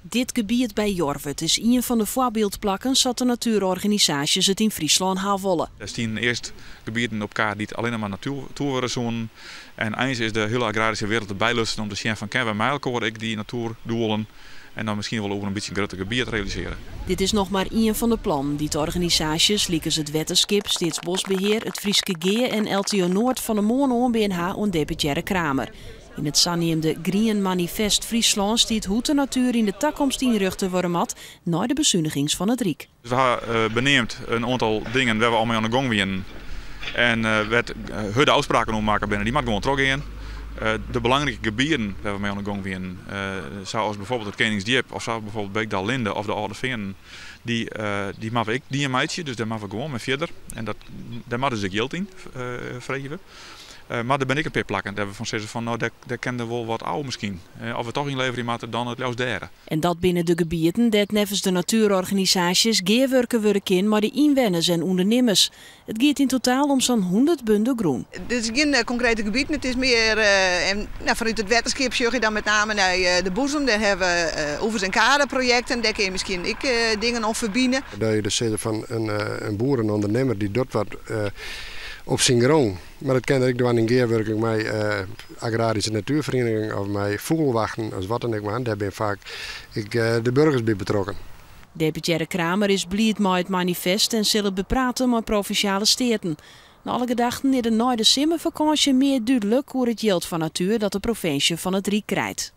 Dit gebiet by Jorwert is ien fan de foarbyldplakken sa't de natuerorganisaasjes it yn Fryslân ha wolle. Der stienen earst gebieten op kaart dy't allinne mar natoer wurde soenen. En eins is de hiele agraryske wereld derby lutsen om te sjen fan kinne we mei elkoar ek dy natoerdoelen en dan miskien wol oer in bytsje grutter gebiet realisearje. Dit is noch mar ien fan de plannen dy't de organisaasjes lykas it Wetterskip, Steatsboskbehear, It Fryske Gea en LTO Noard fan 'e moarn oanbean ha oan deputearre Kramer. Yn it saneamde Grien Manifest Fryslân stiet hoe't de natuer yn de takomst ynrjochte wurde moat nei de besunigings fan it Ryk. We ha beneamd in oantal dingen wêr't we al mei oan de gong wienen en wêr't hurde ôfspraken oer makke binne, dy moatte gewoan trochgean. De belangrike gebieten wêr't we mei oan de gong wienen, sa as bijvoorbeeld it Keningsdjip of sa bijvoorbeeld Beekdal Linde of de Alde Feanen, dy moatte we ek dien meitsje, dus dêr moatte we gewoan mei fierder. En dêr moat dus ek jild yn, freegje we. Mar der binne ek in pear plakken dêr't we fan sizze fan no dêr kin der wol wat ôf miskien. As we toch ynleverje moatte, dan it leafst dêr. En dat binne de gebieten dêr't neffens de natuerorganisaasjes gearwurke wurde kin mei de ynwenners en ûndernimmers. It giet yn totaal om sa'n 100 bunder grûn. Dit is gjin konkrete gebieten, it is mear en fanút it wetterskip sjoch je dan met name nei de boezem. Dêr hawwe we oevers en kadeprojekten, dêr kinne je miskien ek dingen oan ferbine. Dat je dus sizze fan in boer, in ûndernimmer dy docht wat op syn grûn. Mar dat kin er ek dwaan yn gearwurking mei agraryske natuerferienigingen of mei fûgelwachten as wat dan ek mar. Dêr binne faak ek de burgers by betrokken. Deputearre Kramer is bliid mei it manifest en sil it beprate mei Provinsjale Steaten. Nei alle gedachten is der nei de simmerfakânsje mear dúdlik oer it jild foar natuer dat de provinsje fan it Ryk krijt.